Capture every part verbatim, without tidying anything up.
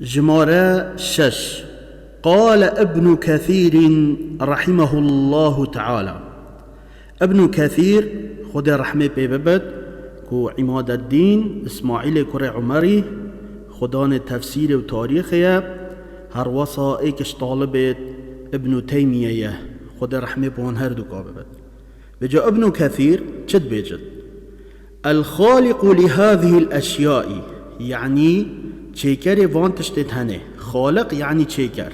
Jimare şeş. Qale Ibnu Kethîrin rahimehullahu teala. Ibnu Kethîr, Xwedê rehmê pê bibit, ku Îmadeddîn Îsmaîlê kurê Umerî, xudanê tefsîrê û tarîxê ye, herwesa êk ji talibê Ibnu Teymiyê ye, Xwedê rehmê bi wan her duka bibit. Vêca Ibnu Kethîr çi dibêjit? El-Xaliqu li hazihil eşyai, yanî çêkerê van tiştê hene. Xaliq yanî çêker.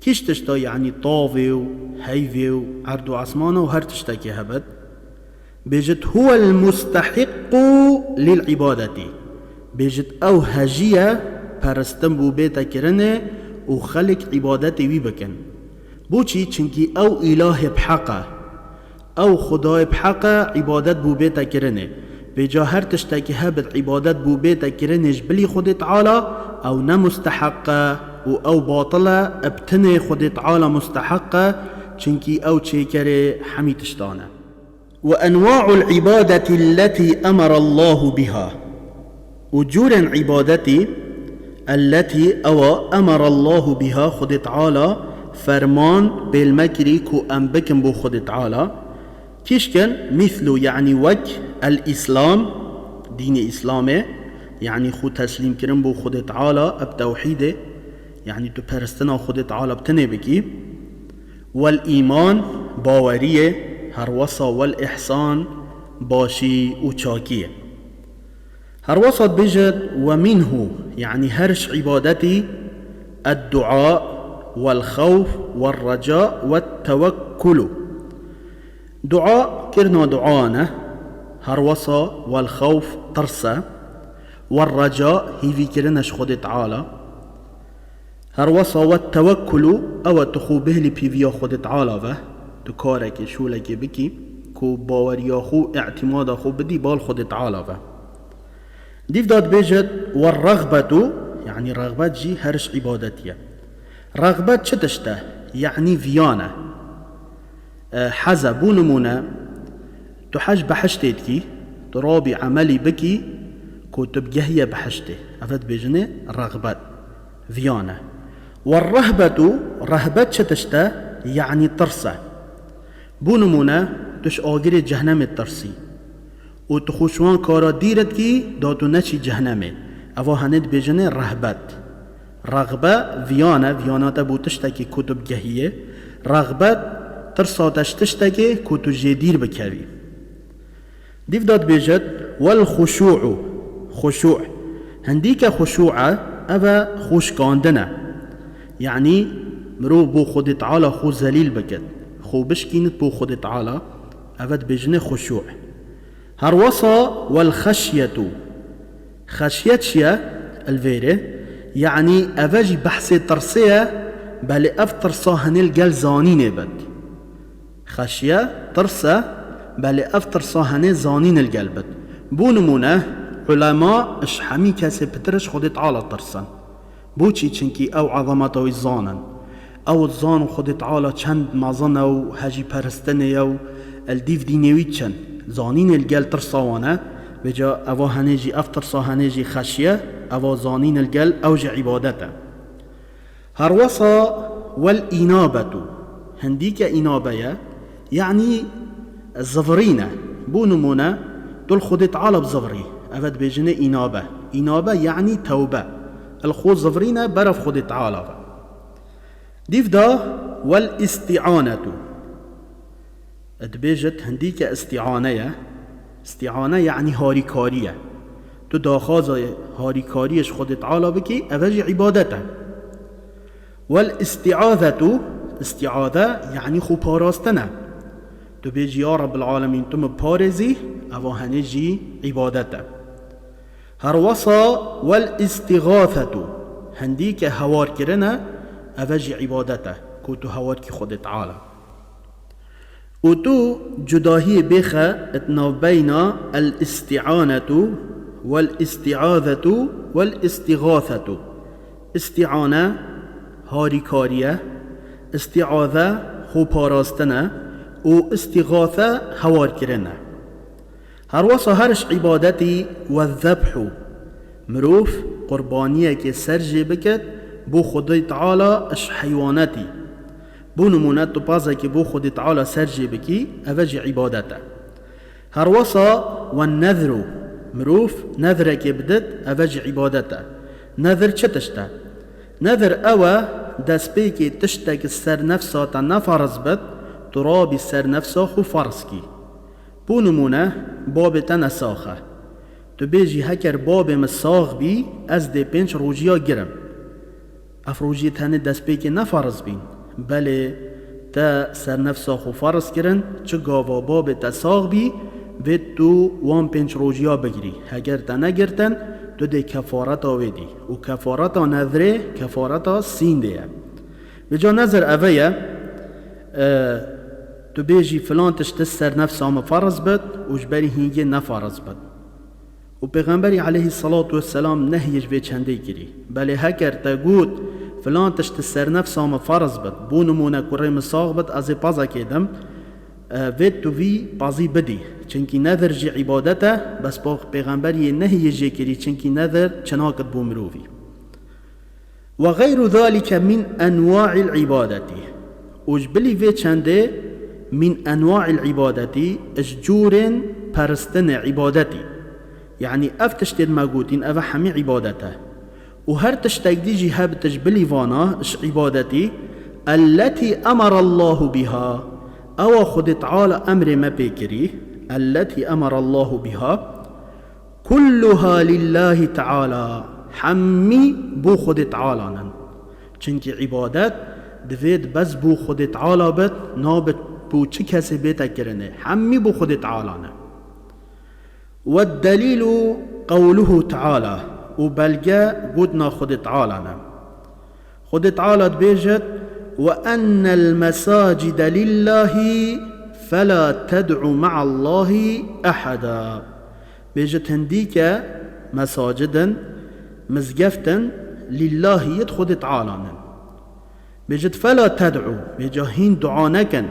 Kîş tişta, yanî tavê û heyvê û erd û esmana û her tiştekê hebit. Bêjit, huwel mustehiqqu lil ibadeti. Bêjit, ew hejî ye peristin bû bête kirinê û xelk îbadetê wî bikin. Boçî? Çinkî ew îlahê bi heq e. Ew Xwedayê bi heq e îbadet bû bête kirinê. Vêca her tiştekî hebit îbadet bû bête kirinê ji bilî Xwedê Teala, ew ne musteheq e û ew batil e, bi tinê Xwedê Teala musteheq e, çinkî ew çêkerê hemî tiştan e. Ve enwa'ul ibadeti lletî emerallahu biha. Û cûrên îbadetî, elletî, ewa, emerallahu biha, Xwedê Teala ferman pêl me kirî ku em bikin bo Xwedê Teala. Kîşkin, mîslu, yanî wek, el-Îslam, dînê Îslamê, yanî xwe teslîmkirin bo Xwedê Teala, eb tewhîdê, yanî tu peristina Xwedê Teala bi tinê bikî. Wel îman, baweriyê, herwesa wel îhsan, başî û çakiyê. Herwesa dibêjit, we minhu, yanî her ji îbadetî, ed-dua, wel xewf, wel reca, wet tewekkulu. Dua, kirina dua ne, herwesa wel xewf, tirs e, wel reca, hîvîkirin e ji Xwedê Teala. Herwesa we tewekkulu, ew e tu xwe bihêlî pêviya Xwedê Teala ve, tu karekê, şolekê bikî, ku baweriya xwe, îtîmada xwe bidî bal Xwedê Teala ve. Dîv de dibêjit, we rexbetu, yanî rexbet jî her ji îbadetî ye. Rexbet çi tişt e? Yanî viyan e. E, heze, bo nimûne, tu hej behiştê dikî, tu rabî emelî bikî ku tu bigehiye behiştê. Ev dibêjinê rexbet, viyan e. Werrehbetu, rehbet çi tişt e? Yanî tirs e. Bo nimûne, tu ji agirê cehnemê tirsî. Û tu xwe ji wan kara dîr dikî, da tu neçî cehnemê. Eva henê dibêjinê rehbet. Rexbe viyan e, viyana te bo tiştekî ku tu bigehiyê. Rexbet, tirsa te ji tiştekê ku tu jê dîr bikevî. Dîv de dibêjit, wel xuşû'u, xuşû'. Hindîke xuşû' e, ev e xwe şikandin e. Yanî mirov bo Xwedê Teala xwe zelîl bikit, xwe bişkînit bo Xwedê Teala, ev e dibêjinê xuşû'. Herwesa wel xeşyetu. Xeşye çi ye? Li vêrê, yanî ev e jî behsê tirsê ye, belê ev tirsa hinê li gel zanînê bit. Xeşye, tirs e, belê ev tirsa henê zanîn li gel bit. Bo nimûne, ulema ji hemî kesê pitir ji Xwedê Teala tirsin. Boçî? Çinkî ew ezameta wî zanin. Ew zanin Xwedê Teala çend mezin e û hejî peristinê ye û li dîv dînê wî çin. Zanînê li gel tirsa wan e. Vêca eva henê jî, ev tirsa henê jî xeşye, eva zanîn li gel ew jî îbadet e. Herwesa wel înabetu. Hindîke înabe ye, yanî zivirîn e. Bo nimûne, tu li Xwedê Teala bizivirî. Ev e dibêjinê înabe. Înabe yanî tewbe. Li xwe zivirîne berev Xwedê Teala ve. Dîv de wel îstîanetu. Dibêjit hindîke îstîane ye. Îstîane yanî harîkarî ye. Tu daxwaza harîkariyê ji Xwedê Teala bikî, ev e jî îbadet e. Wel îstîazetu, îstîaze yanî xwe parastin e. Tu bêjî, ya Rebbil Alemîn, tu min parêzî, eva henê jî îbadet e. Herwesa wel îstîxasetu, hindîke hewar kirin e, ev e jî îbadet e, ku tu hewar kî Xwedê Teala. Û tu cudahiyê bêxe di navbeyna el-îstîanetu wel-îstîazetu wel-îstîxasetu. Îstîane harîkarî ye, îstîaze xwe parastin e û îstîxase hewar kirin e. Herwesa her ji îbadetî we zebhû, mirov qurbaniyekê ser jê bikit bo Xwedê Teala ji heywanetî. Bo nimûne, tu pazekê bo Xwedê Teala ser jê bikî, eve jî îbadet e. Herwesa we nedru, mirov nedrekê bidit, eve jî îbadet e. Nedir çi tişt e? Nedir ew e, destpêkê tiştek ser nefsa te neferz bit, tu rabî ser nefsa xwe ferz kî. Bo nimûne, babê te nesax e. Tu bêjî, heker babê min sax bî, ez dê pênc rojiya girim. Ev rojiyê tenê destpêkê neferz bîn. Belê, te ser nefsa xwe ferz kirin, çi gava babê te sax bî, vê tu wan pênc rojiya bigirî. Heger te negirtin, tu dê kefareta wê dî. Û kefareta nedrê, kefareta sîndê ye. Vêca nezir eve ye, e, tu bêjî, filan tişt ser nefsa min ferz bit û ji berî hîngê neferz bit. Û Pêxemberî aleyhisselatu vesselam nehyê ji vê çendê kirî. Belê heker te got, filan tişt ser nefsa min ferz bit, bo nimûne kurê min sax bit, ez ê pazekê dim, e, vê tu vî pazî bidî. Çinkî nedir jî îbadet e, bes pa Pêxemberî yê nehyê jê kirî, çinkî nedir çi nakit bo mirovî. Ve gayru zalike min enwa'il ibadeti. Û ji bilî vê çendê min enwa'il ibadeti, ji cûrên peristinê îbadetî. Yanî ev tiştê me gotîn, ev hemî îbadet e. Û her tiştek dî jî hebit ji bilî vana, ji îbadetî, elleti emara Allahu biha, ewa Xwedê Teala emrê me pê kirî, elleti emara Allahu biha, kulluha lillahi teala, hemî bo Xwedê Teala nin. Çinkî îbadet divê bes bo Xwedê Teala bit, nabit bo çi kesê bête kirinê. Hemî bo Xwedê Teala ne. Ve delîlu qewluhu teala, û belge gotina Xwedê Teala ne. Xwedê Teala dibêjit, "Ve ennel mesacide lillahi fela ted'u ma'allahi ehada." Bêjit, hindîke mesacidin, mizgeftin, lillahî yid Xwedê Teala nin. Bêjit, "Fela ted'u", vêca hîn dua nekin,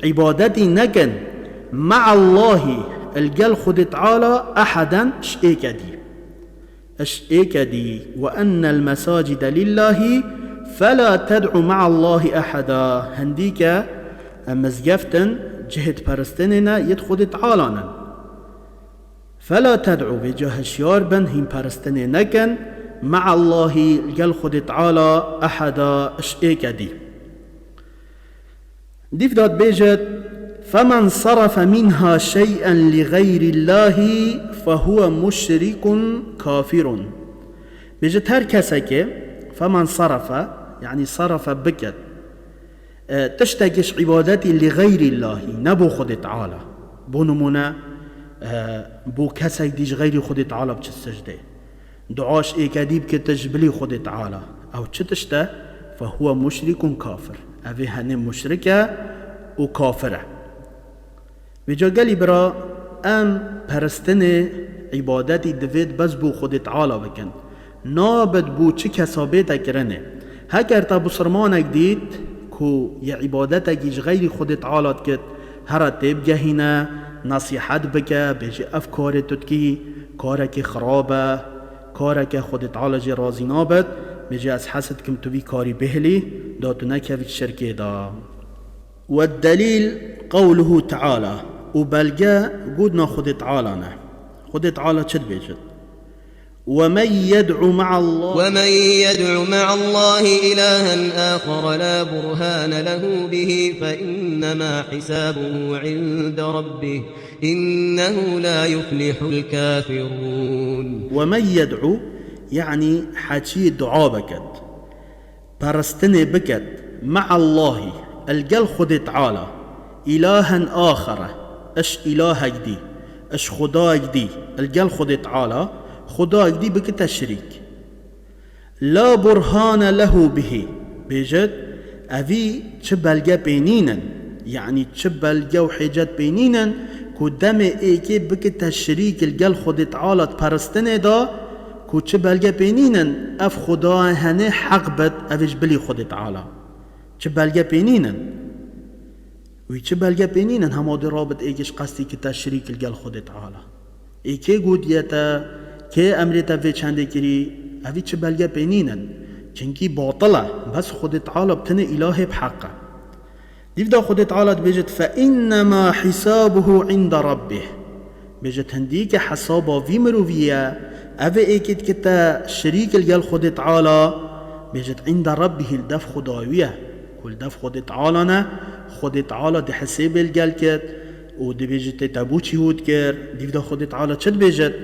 îbadetî nekin, "ma'allahi", li gel Xwedê Teala, "eheden", ji êke dî. Ji êke dî, "Ve ennel mesacide lillahi, fela ted'u ma'allahi eheda." Hindîke mizgeftin, cihêt peristinê ne, yid Xwedê Teala nin. Fela ted'u, vêca hişyar bin, hîn peristinê nekin, ma'allahi, li gel Xwedê Teala, eheda, ji êke dî. Dîv de dibêjit, "Femen sarafe minha şey'en li gayrillahi fehuve muşrikun kafirun." Bêjit, her kesekê, femen sarafe, yanî sarafe biket, e, tiştekî ji îbadetî li gayrillahi, ne bo Xwedê Teala. Bo nimûne, e, bo kesek dî ji xeyrî Xwedê Teala biçe secdê. Dua ji êke dî bike te ji bilî Xwedê Teala. Ew çi tişt e? Fehuwe muşrikun kafir. Ev ê henê muşrik e û kafir e. Vêca gelî bira, em peristinê, îbadetî divêt bes bo Xwedê Teala bikin. Nabet bo çi kesa bête kirinê. Heger te busirmanek dît ku yê îbadetekî ji xeyrî Xwedê Teala dikit, here têbigehîne, nesîhet bike, bêje, "Ev karê tu dikî, karekî xirab e, kareke Xwedê Teala jê razî nabet." Bêje, "Ez hez dikim tu vî karî bihêlî, da tu nekevî şirkê de." Ve delîl qewluhu Teala. Û belge gotina Xwedê Teala ne. Xwedê Teala çi dibêjit? "Ve men yed'u ma'allah." ومن يدع مع الله إلها آخر لا برهان له به فإنما حسابه عند ربه إنه لا يفلح الكافرون. "Ve men yed'u", yanî heçî dua biket, peristinê biket, "ma'allahî", li gel Xwedê Teala, "ilahen axere", iş ilahek dî, iş xwedayek dî, li gel Xwedê Teala, xwedayek dî bikite şirîk. "La burhane lehu bihi", bêjit, evî çi belge pê nînin, yanî çi belge û hêcet pê nînin, ku demê êkê bikite şirîk li gel Xwedê Teala di peristinê de, ku çi belge pê nînin, ev xwedayê henê heq bit, ev ê ji bilî Xwedê Teala. Çi belge pê nînin. Wî çi belge pê nînin, hema dê rabit êkê ji qestî kite şirîk li gel Xwedê Teala. Ê kê gotiye te, kê emrê te vê çendê kirî, Evî çi belge pê nînin? Çinkî batil e. Bes Xwedê Teala bi tenê îlahê bi heq e. Dîv de Xwedê Teala dibêjit, "Fe innema hisabuhu inde rabbih." Bêjit, hindî ke hesaba vî mirovî ye, ev ê êkê dikite şirîk li gel Xwedê Teala, bêjit, "inde rabbihî", li dev Xwedayê wî ye. Ku li dev Xwedê Teala ne, Xwedê Teala dê hesêbê li gel kit û dibêjit, tê te bo çî hût kir? Dîv de Xwedê Teala çi dibêjit?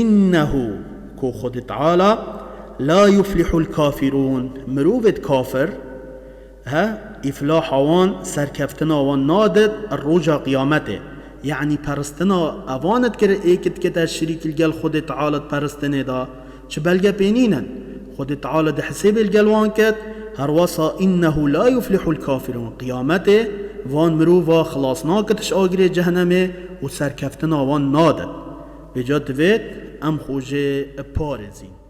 "Innehu", ku Xwedê Teala, "la yuflihul kafirûn", mirovêt kafir, he, îflaha wan, serkeftina wan nadit roja qiyametê. Yanî peristina evan dikir êk dikete şirîk li gel Xwedê Teala di peristinê de. Çi belge pê nînin? Xwedê Teala dê hesêbê li gel wan ket, herwesa "innehu la yuflihul kafirûn", qiyametê van mirova xilas nakit ji agirê cehenemê û serkeftina wan nadit. Vêca divêt em xwe jê parêzîn.